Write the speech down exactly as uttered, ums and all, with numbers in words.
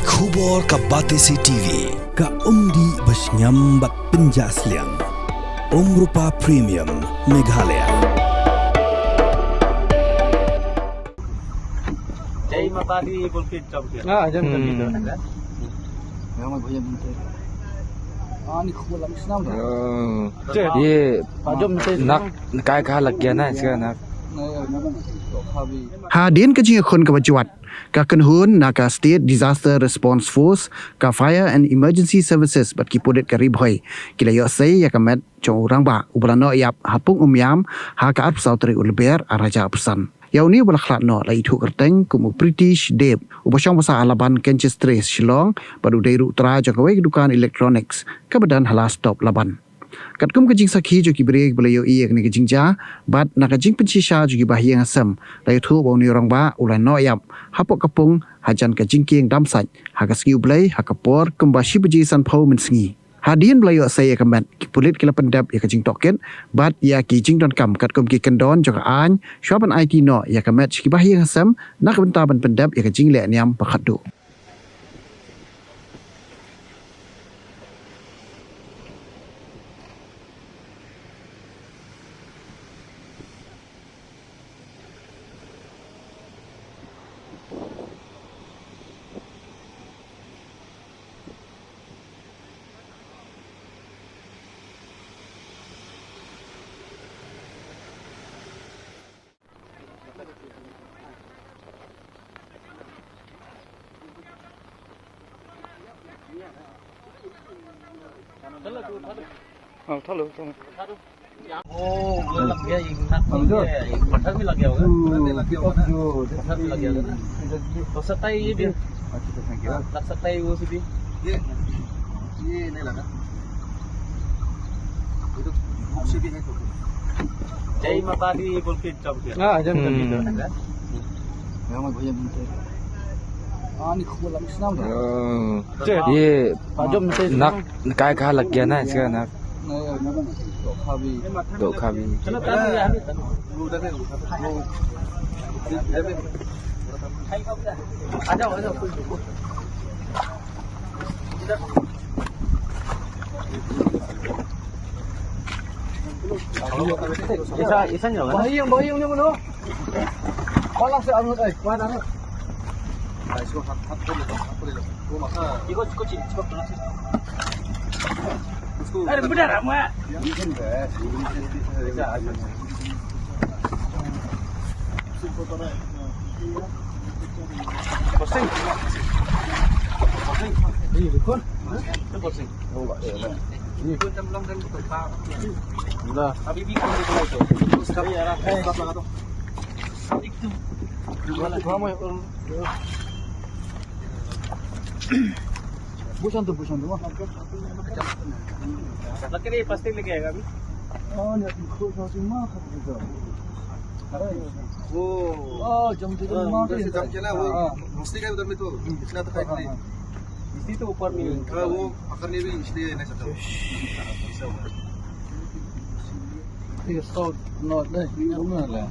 Khubor ka Batesi T V, ka umdih ba shngiam bad pynjah sliang. Umrupa Premium, Meghalaya. जय माता दी बोल के जब किया। हाँ, जब, जब, हम्म। जब। ये नाक, काय कहाँ लग गया ना इसका नाक? Hadien ka jingïakhun kaba jwat, ka kynhun na ka State Disaster Response Force, ka Fire and Emergency Services bad ki pulit ka Ri Bhoi ki la ïoh sei ïa ka met jong u rangbah uba la noh ïap ha Pung Umïam ha ka arphew saw tarik u Lber arhajar arphew san. Ïa une uba la khlad noh la ithuh kyrteng kum u Pritish Deb, uba shong basa ha Laban Kenchestre, Shillong, bad u dei ruh u trai jong kawei ka dukan electronics kaba don ha la stop Laban. Katkum ka jingsakhi jong ki briew kiba la ïohi ïa kane ka jingjia bad na ka jingpynshisha jong ki bahaïing hasem, la ïathuh ba une u rangbah u la noh ïap hapoh ka pung hajan ka jingkieng dam sait ha ka sngi U Blei ha ka por kumba shi baje sanphew mynsngi. Hadien ba la ïoh sei ïa ka met, ki pulit ki la pyndep ïa ka jingtohkit bad ïa ki jingdonkam katkum ki kyndon jong ka aiñ shuwa ban aiti noh ïa ka met sha ki bahaïing hasem na ka bynta ban pyndep ïa ka jingleh niam ba khatduh. हाँ, उठा लो, उठा लो। वो, वो लग गया, एक नाक में लग गया, एक पत्थर भी लग गया होगा। पत्थर भी लग गया होगा ना? पत्थर भी लग गया होगा ना? तो सकता है ये भी। अच्छा, तो thank you। हाँ, लग सकता है वो से भी। ये, ये नहीं लगा। ये तो आपसे भी है तो। जय माता दी बोल के जंप किया। हाँ, जंप, जंप, हम्म। जंप। हाँ, ये नाक, काय कहाँ लग गया ना इसका नाक? धोखा भी। ऐसा, ऐसा नहीं होगा ना? भाई, भाई, उन्हें बोलो। Pala sa ano, ay, kuha na, ano? Ay, so, hap, hap, hap, hap, hap, hap. Ikut, ikut, ikut, ikut. Aduh, benar, Mak. Posting. Posting. Ini, Dukun. Itu posting. Oh, Pak. Iya. Ini. Dukun, jam enam dan betul, Pak. Udah. Habib, ikut, ikut, ikut. Sekarang ya, Ram. Eh, sekarang, sekarang. Itu. Gimana? Lama ya, orang. Busan tu, busan tu, Mak. Lagi ni plastik lagi ya, kami? Oh, ni aku kau sama macam tu. Oh. Oh, jam tu. हाँ, उधर से जंप किया ना, वो हाँ। रस्सी का उधर में तो इतना तो हाइट नहीं। इसी तो ऊपर में। हाँ, वो पकड़ने भी इसलिए नहीं सकता। ये सौ नौ नहीं, ये उतना है।